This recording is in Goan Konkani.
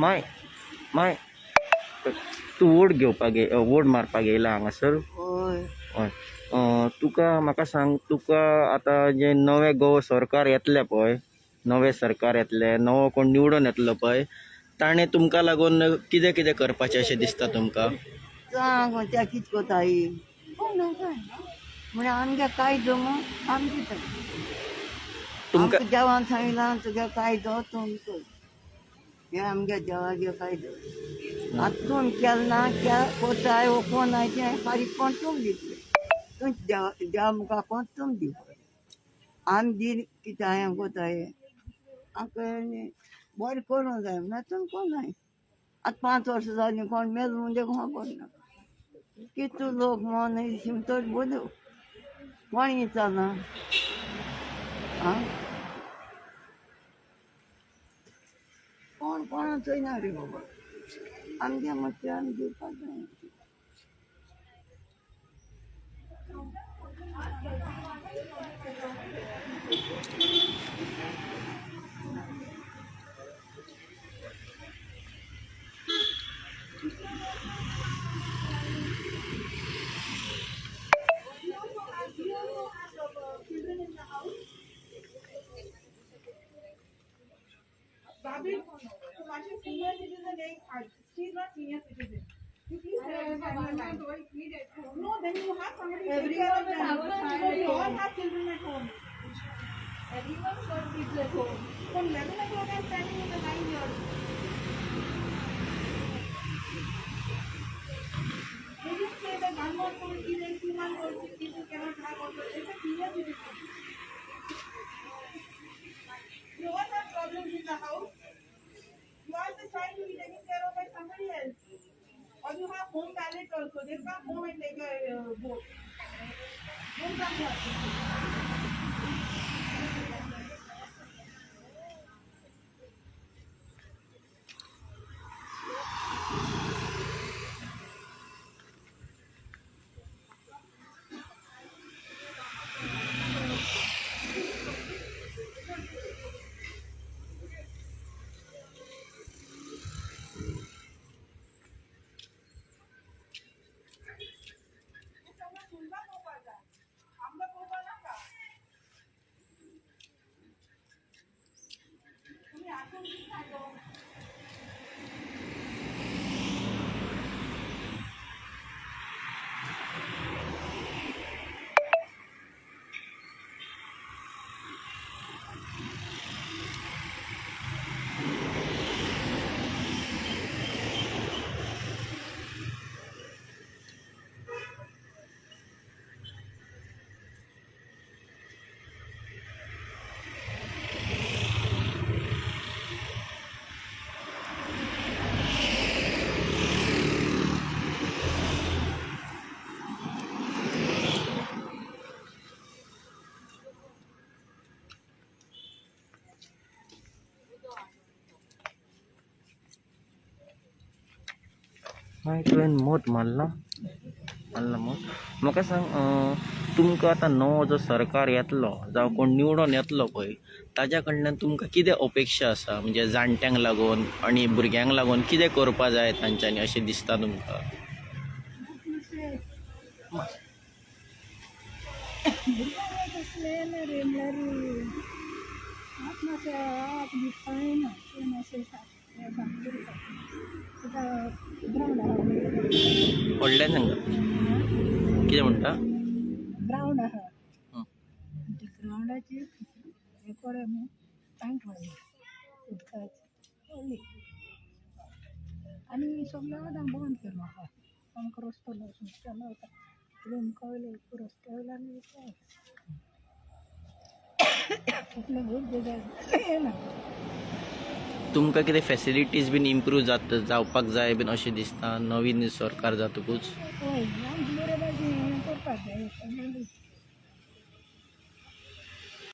माय माय, तूं वोट घेवपाक वोट मारपाक येयला हांगासर? हय. हय. तुका म्हाका सांग, तुका आतां जें नवें गोवा सरकार येतलें पळय, नवें सरकार येतलें, नवो कोण निवडून येतलो पळय, ताणें तुमकां लागून कितें कितें करपाचें अशें दिसता तुमकां? सांग त्या कित कोताय कोण ना काय म्हळ्यार आमगे कायदो मग आमी दिता. तुमकां आमकां देवान सांगलां तुगे कायदो तुमकां, हें आमगे देवागे कायदो. आतां तुमी केलें ना कोताय वो कोण आय तें फारीकपण तुमी दितले. तुमच्या देवा देवा मुखार कोण तुमी दिवपाक, आमी दी कितें हांवें कोताय आमकां बरें करूंक जाय ना तुमी कोण नाय. आतां 5 वर्सां जालीं कोण मेलो म्हूण देखून खबर ना. कितू लोक मन शिमतोच बोल्यो कोण विचारना. आं कोण कोणा चोयना रे बाबा, आमगे मातशें आमी दिवपाक जाय. Babi, senior citizen एक she is not senior citizen. You please tell her to line. No, then you have somebody to take care of them. Because we all have children at home. Everyone's got kids at home. From 11 o'clock I'm standing in the line here. They didn't say that 1 month old kid and 2 month old kid people cannot have also. It's a senior citizen. You all have problems in the house. You ask the child to be taken care of by somebody else. Or you have home ballot also. They'll come home and take a vote. Don't come here. माय, तुवें मत मारलां? मारलां मत. म्हाका सांग, तुमकां आतां नवो जो सरकार येतलो जावं कोण निवडून येतलो पळय, ताज्या कडल्यान तुमकां कितें अपेक्षा आसा? म्हणजे जाणट्यांक लागून आनी भुरग्यांक लागून कितें करपा जाय तांच्यांनी अशें दिसता तुमकां? भुरग्यांक तसलें ना रे, म्हणल्यार आतां मातशें आतां बी कांय ना, तें मातशें सारकें करता. ग्रावंड आहा. व्हडल्यान सांगा, कितें म्हणटा? ग्रावंड आहा, ते ग्रावंडाचेर हें कोडे टांक व्हडली उदकाची व्हडली, आनी सगळें आतां बंद केलो आहा. आमकां रस्तो वचून वता मुखा वयले रस्त्या वयल्यान वयता, तितलें खूब येना. तुमकां कितें फॅसिलिटीज बीन इम्प्रूव जात जावपाक जाय बीन अशें दिसता नवीन सरकार जातकूच? हय, आमकां बरें भाशेन हें करपाक जाय.